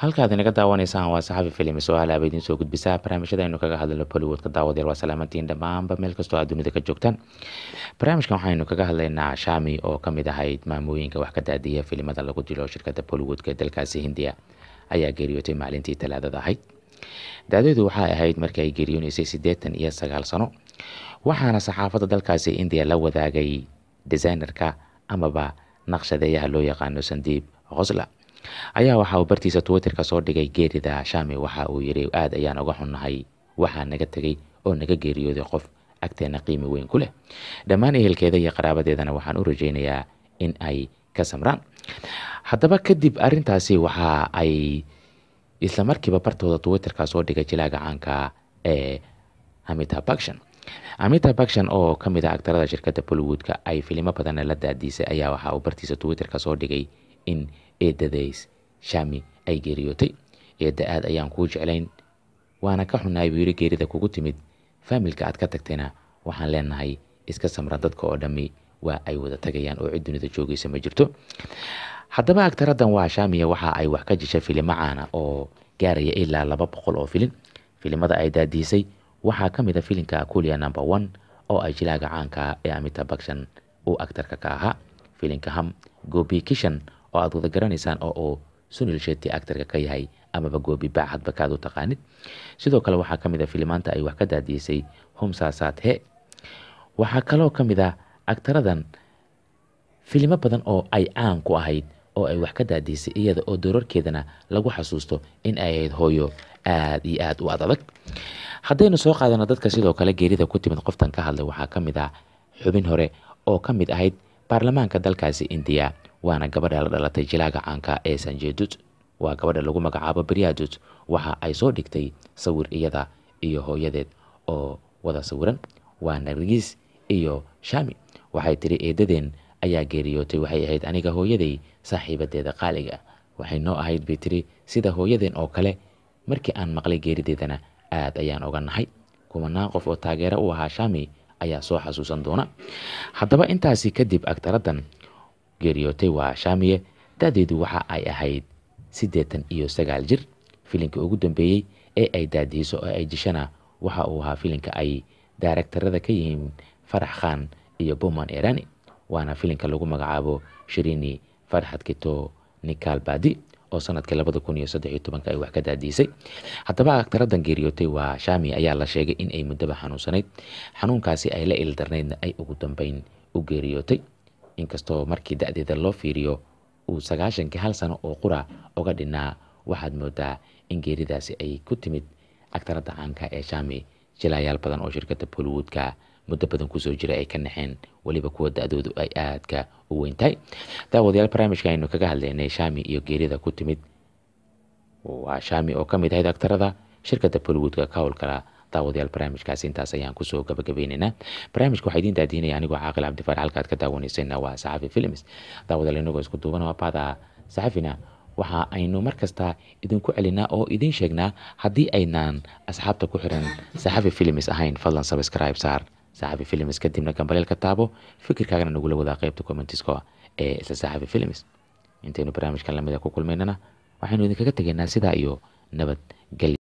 Halkaad inaga daawanaysaan waa Saxafi Films oo halaaba idiin soo gudbisaa barnaamijyada aynu kaga hadlayno Bollywoodka. Daawadayaal, waa salaamantiin dhammaanba meel kastoo aad dunida ka joogtaan. Barnaamijkan waxaynu kaga hadlaynaa Shami oo ka mid ahayd maamooyinka wax ka daadiya filimada lagu dilo shirkadda Bollywoodka ee dalkaasi Hindiya ayaa geeriyootay maalintii Talaadada ahayd. Daadeedu waxay ahayd markii ay geeriyoonaysay 89 sano, waxaana saxaafadda dalkaasi India la wadaagay designerka amaba naqshadeeyaha loo yaqaano Sandeep Khosla ayaa waxa uu bartiisa Twitterka soo dhigay geerida Shami. Waxa uu yidhi: "Aad ayaan uga xunnahay, waxaa naga tegay oo naga geeriyooday qof agteena qiimi weyn ku leh. Dhammaan ehelkeeda iyo qaraabadeedana waxaan u rajaynayaa in ay ka samraan." Haddaba kadib arrintaasi waxa ay isla markiiba bartooda Twitterka soo dhigay jilaaga caanka ee Amitabh Bachchan. Amitabh Bachchan oo ka mid ah aktarada shirkadda Bollywoodka ay filimo badanna la daadiisay ayaa waxa uu bartiisa Twitterka soo dhigay in eedadays Shami ay geeriyootay. "Eedda, aad ayaan kuu jeclayn, waana ka xunnahay," buu yidhi, "geerida kugu timid. Faamilka aad ka tagtayna waxaan leenahay iska samra, dadka oo dhammi waa ay wada tagayaan oo cid dunida joogaysa ma jirto. Haddaba agtaradan waa Shamiya waxa ay wax ka jishay filimo caana oo gaaraya ilaa 200 oo filin. Filimada ay daadiisay waxaa ka mid a filimka Kulia Number One oo ay jilaaga caanka ee Amitabh Bachchan uu aktarka ka ahaa, filimka Hum, Gopi Kishan oo aad wada garanaysaan oo uu Sunil Shetty aktarka ka yahay, amaba Gopi Baac hadba kaad u taqaanid. Sidoo kale waxaa ka mid a filimaanta ay wax ka daadiisay Hum Saath Saath Hain. Waxaa kaloo ka mid ah aktaradan filimo badan oo ay caan ku ahayd oo ay wax ka daadiisay, iyada oo doorarkeedana lagu xasuusto in ay ahayd hooyo aad iyo aad u ad adag. Haddaynu soo qaadano dadka sidoo kale geerida ku timid qoftan ka hadlay, waxaa ka mid ah xubin hore oo ka mid ahayd baarlamaanka dalkaasi Indiya, waana gabadha la dhalatay jilaaga caanka ee Sanjay Dutt. Waa gabadha lagu magacaabo Priya Dutt. Waxa ay soo dhigtay sawir iyada iyo hooyadeed oo wada sawiran, waa Nargis iyo Shami. Waxay tiri: "Eedadeen ayaa geeriyootay. Waxay ahayd aniga hooyaday saaxiibadeeda qaaliga. Waxay noo ahayd," bay tiri, "sida hooyadeen oo kale. Markii aan maqlay geerideedana aad ayaan oga nahay." Kumanaan qof oo taageero u ahaa Shami ayaa soo xasuusan doona. Haddaba intaasi kadib agtaradan geeriyootay waa Shamiye, da'deedu waxa ay ahayd 89 jir. Filimkii ugu dambeeyey ee ay daadihiso oo ay jishana waxa uu ahaa filimka ay daaragtarada ka yihiin Farax Khan iyo Boman Irani, waana filimka lagu magacaabo Shirini Farxad Kito Nikal Badi oo sanadkii 2013 ay wax ka daadiisay. Haddaba agtaradan geeriyootay waa Shami ayaa la sheegay in ay muddaba xanuunsanayd, xanuunkaasi ay la ildarnaydna ay ugu dambeyn u geeriyootay, inkastoo markii da'deeda loo fiiriyo uu 90-kii hal sano oo qura uga dhinaa. Waxaad moodaa in geeridaasi ay ku timid agtaradda caanka ee Shami jilayaal badan oo shirkadda Bollywoodka muddo badan kusoo jira ay ka naxeen, weliba kuwa da'doodu ay aadka u weyn tahay. Daawadayaal, barnaamijka aynu kaga hadlaynay Shami iyo geerida ku timid waa Shami oo ka mid ahayd aktarada shirkadda Bollywoodka ka howlgala. Daawadayaal, barnaamijkaasi intaas ayaan kusoo gabagabeynaynaa. Barnaamijka waxaa idiin daadihinaya anigoo Caaqil Cabdifaarax, halkaad ka daawanaysayna waa Saxafi Films. Daawadayaal, inagoo isku duuban waa baada Saxafina, waxa aynu mar kasta idinku celinaa oo idiin sheegnaa haddii aynaan asxaabta ku xiran Saxafi Films ahayn, fadlan subscribe saar Saxafi Films, kadibna gambaleel ka taabo, fikirkaagana nagula wadaa qaybta commentiska ee isla Saxafi Films. Intaynu barnaamijkan lamida ku kulmaynana waxaynu idinkaga tegaynaa sidaa iyo nabad gelyo.